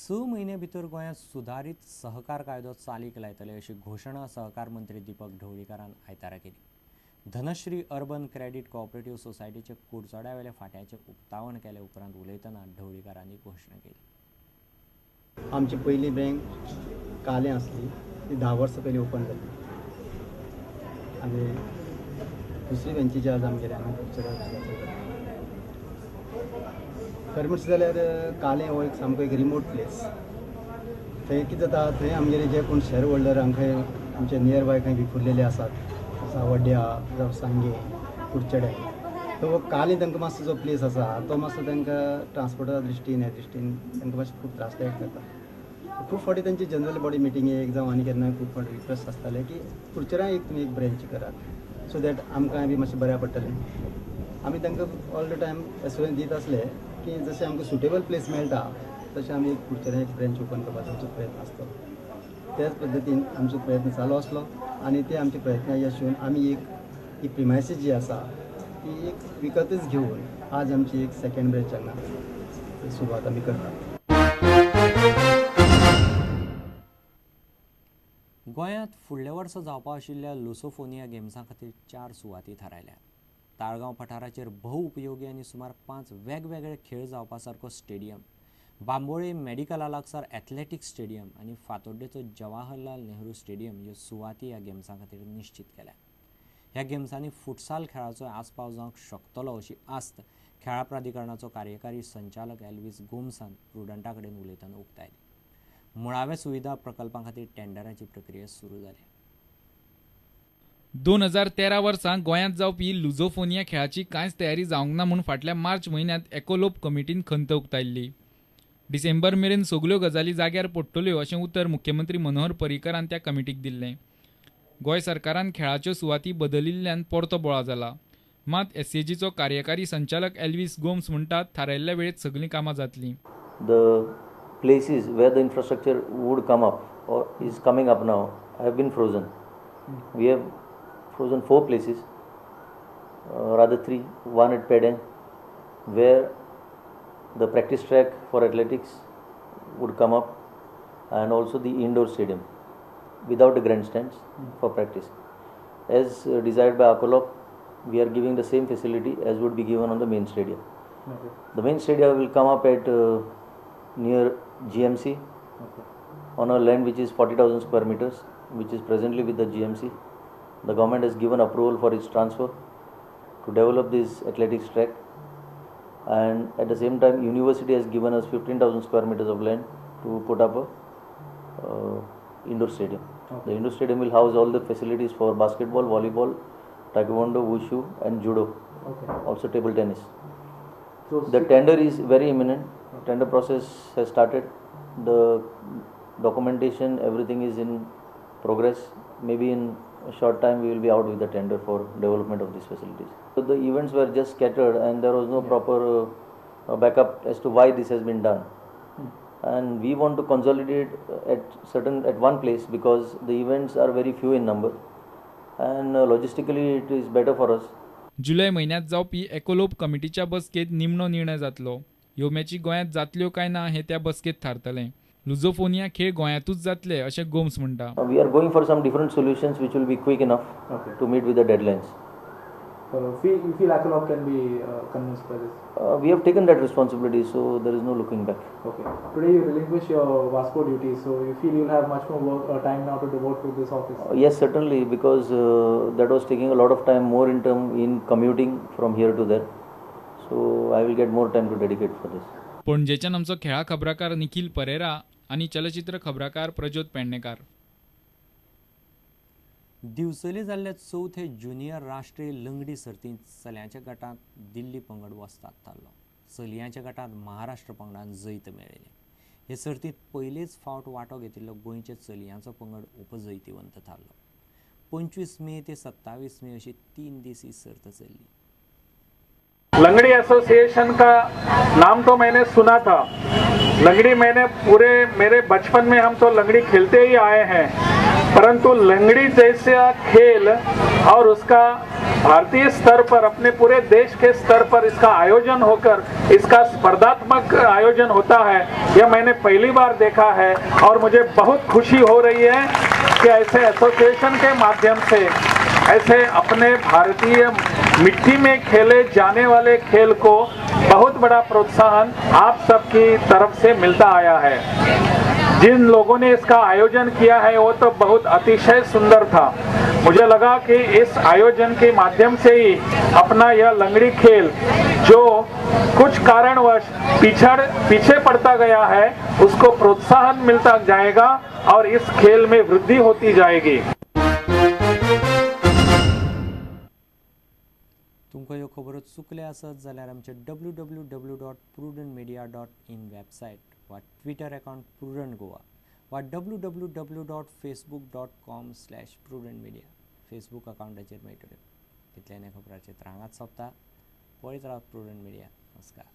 6 म्हयने भितर गोंयांत सुदारीत सहकार कायदो चालीक लायतले अशी घोशणा सहकार मंत्री दीपक ढवळीकारान आयतारा केली. धनश्री अर्बन क्रेडीट कोऑपरेटिव्ह सोसायटीचे कुडचड्यावेल्या फाट्याचें उक्तावण केले उपरांत उलयतना ढवळीकारांनी घोशणा केली. आमची पयली बँक कालें आसली, ती 10 वर्सां पयलीं ओपन जाली आनी दुसरी बँकेची आज आमगेले हांगा कुडचड्यार. खरें म्हणचे जाल्यार कालें हो एक सामको एक रिमोट प्लेस. थंय कितें जाता, थंय आमगेले जे कोण शेअर होल्डर आमकां आमचे नियर बाय खंय विखुरलेले आसात, सावड्ड्या जावं सांगें कुडचडें, तो कालें तांकां मातसो जो प्लेस आसा तो मातसो तांकां ट्रान्सपोर्टा दृश्टीन ह्या दृश्टीन तांकां मातशें खूब त्रासदायक जाता. खूब फावटी तांची जनरल बॉडी मिटिंगेक जावं आनी केन्ना खूब फावटी रिक्वेस्ट आसताले की कुडचड्यां एक तुमी एक ब्रँच करात सो that आमकां बी मातशें बऱ्याक पडटलें. आमी तांकां ऑल the time assurance दीत आसले की जशें आमकां सुटेबल प्लेस मेळटा तशें आमी एक कुडचड्यां एक ब्रँच ओपन करपाचो आमचो प्रयत्न आसतलो. त्याच पद्दतीन आमचो प्रयत्न चालू आसलो आनी ते आमचे प्रयत्न यश येवन आमी एक ही प्रिमायसीस जी आसा ती एक विकतच घेवन आज आमची एक सेकंड ब्रँच हांगा सुरवात आमी करतात. गोंयांत फुडल्या वर्सा जावपा आशिल्ल्या लुसोफोनिया गेम्सां खातीर 4 सुवाती थारायल्यात. ताळगांव पठाराचेर बहुउपयोगी आनी सुमार 5 वेगवेगळे खेळ जावपा सारको स्टेडियम, बांबोळे मेडिकला लागसार एथलेटिक्स स्टेडियम आनी फातोड्डेचो जवाहरलाल नेहरू स्टेडियम ह्यो सुवाती ह्या गेम्सां खातीर निश्चित केल्या. ह्या गेम्सांनी फुटसाल खेळाचो आस्पाव जावंक शकतलो अशी आस्त खेळां प्राधिकरणाचो कार्यकारी संचालक एल्वीस गोम्सान प्रुडंटा कडेन उलयतना उक्तायली. मुळाव्या सुविधा प्रकल्पां खातीर टेंडराची प्रक्रिया सुरू जाल्या. 2013 वर्सा गोंयांत जावपी लुझोफोनिया खेळाची कांयच तयारी जावंक ना म्हूण फाटल्या मार्च म्हयन्यांत एकोलोप कमिटीन खंत उक्तायल्ली. डिसेंबर मेरेन सगल्यो गजाली जाग्यार पडटल्यो अशें उतर मुख्यमंत्री मनोहर पर्रीकरान त्या कमिटीक दिल्लें. गोंय सरकारान खेळाच्यो सुवाती बदलिल्ल्यान परतो बोळा जाला. मात एसएजीचो कार्यकारी संचालक एल्वीस गोम्स म्हणटात थारायल्ल्या वेळेत सगळीं कामां जातलीं. The places where the infrastructure would come up or is coming up now have been frozen. We have frozen 4 places, rather 3, one at Pedem where the practice track for athletics would come up and also the indoor stadium without the grandstands for practice. As desired by Akolop, we are giving the same facility as would be given on the main stadium. Okay. The main stadium will come up at near GMC, okay, on a land which is 40,000 square meters, which is presently with the GMC. The government has given approval for its transfer to develop this athletics track, and at the same time university has given us 15,000 square meters of land to put up a indoor stadium. Okay. The indoor stadium will house all the facilities for basketball, volleyball, taekwondo, wushu and judo, okay, also table tennis. So the tender is very imminent. Okay. Tender process has started. The documentation, everything is in progress. Maybe in a short time we will be out with the tender for development of these facilities. So the events were just scattered and there was no proper backup as to why this has been done. And we want to consolidate at one place because the events are very few in number and logistically it is better for us. जुलय म्हयन्यांत जावपी एकोलोप कमिटीच्या बसकेंत निमणो निर्णय जातलो. ह्यो मॅची गोंयांत जातल्यो काय ना हें त्या बसकेंत थारतलें. लुझोफोनिया खेळ गोंयांतूच जातले अशें गोम्स म्हणटा. We are going for some different solutions which will be quick enough to meet with the deadlines. You feel Akolop can be convinced by this? We have taken that responsibility, so there is no looking back. Okay. Today you relinquish your Vasco duty, so you feel you'll have much more work, time now to devote to this office? Yes, certainly, because that was taking a lot of time, more in term in commuting from here to there. So I will get more time to dedicate for this. पणजेच्यान आमचो खेळा खबराकार निखिल परेरा आनी चलचित्र खबराकार प्रज्योत पेडणेकार. दिवचले जाल्ल्या चवथे junior राष्ट्रीय लंगडी सर्तींत चल्यांच्या गटांत दिल्ली पंगड वस्ताद थारलो. चलयांच्या गटांत महाराष्ट्र पंगडान जैत मेळयलें. हे सर्तींत पयलेच फावट वांटो घेतिल्लो गोंयच्या चलयांचो पंगड उपजैतिवंत थारलो. 25 मे ते 27 मे अशी 3 दीस ही सर्त चल्ली. लंगड़ी एसोसिएशन का नाम तो मैंने सुना था. लंगड़ी मैंने पूरे मेरे बचपन में हम तो लंगड़ी खेलते ही आए हैं, परंतु लंगड़ी जैसा खेल और उसका भारतीय स्तर पर, अपने पूरे देश के स्तर पर इसका आयोजन होकर इसका स्पर्धात्मक आयोजन होता है, यह मैंने पहली बार देखा है। और मुझे बहुत खुशी हो रही है कि ऐसे एसोसिएशन के माध्यम से ऐसे अपने भारतीय मिट्टी में खेले जाने वाले खेल को बहुत बड़ा प्रोत्साहन आप सबकी तरफ से मिलता आया है। जिन लोगों ने इसका आयोजन किया है वो तो बहुत अतिशय सुंदर था। मुझे लगा कि इस आयोजन के माध्यम से ही अपना यह लंगड़ी खेल जो कुछ कारणवश पीछे पड़ता गया है उसको प्रोत्साहन मिलता जाएगा और इस खेल में वृद्धि होती जाएगी। तुमकां ह्यो खबरो चुकले आसत जाल्यार आमचे www.prudentmedia.in website वा ट्विटर अकाउंट प्रुडंट गोवा वा www.facebook.com/prudentmedia Facebook अकाउंटाचेर मेळटल्यो। इतल्यान ह्या खबराचेर हांगाच सोंपता। पळयत रावात प्रुडंट मिडिया। नमस्कार।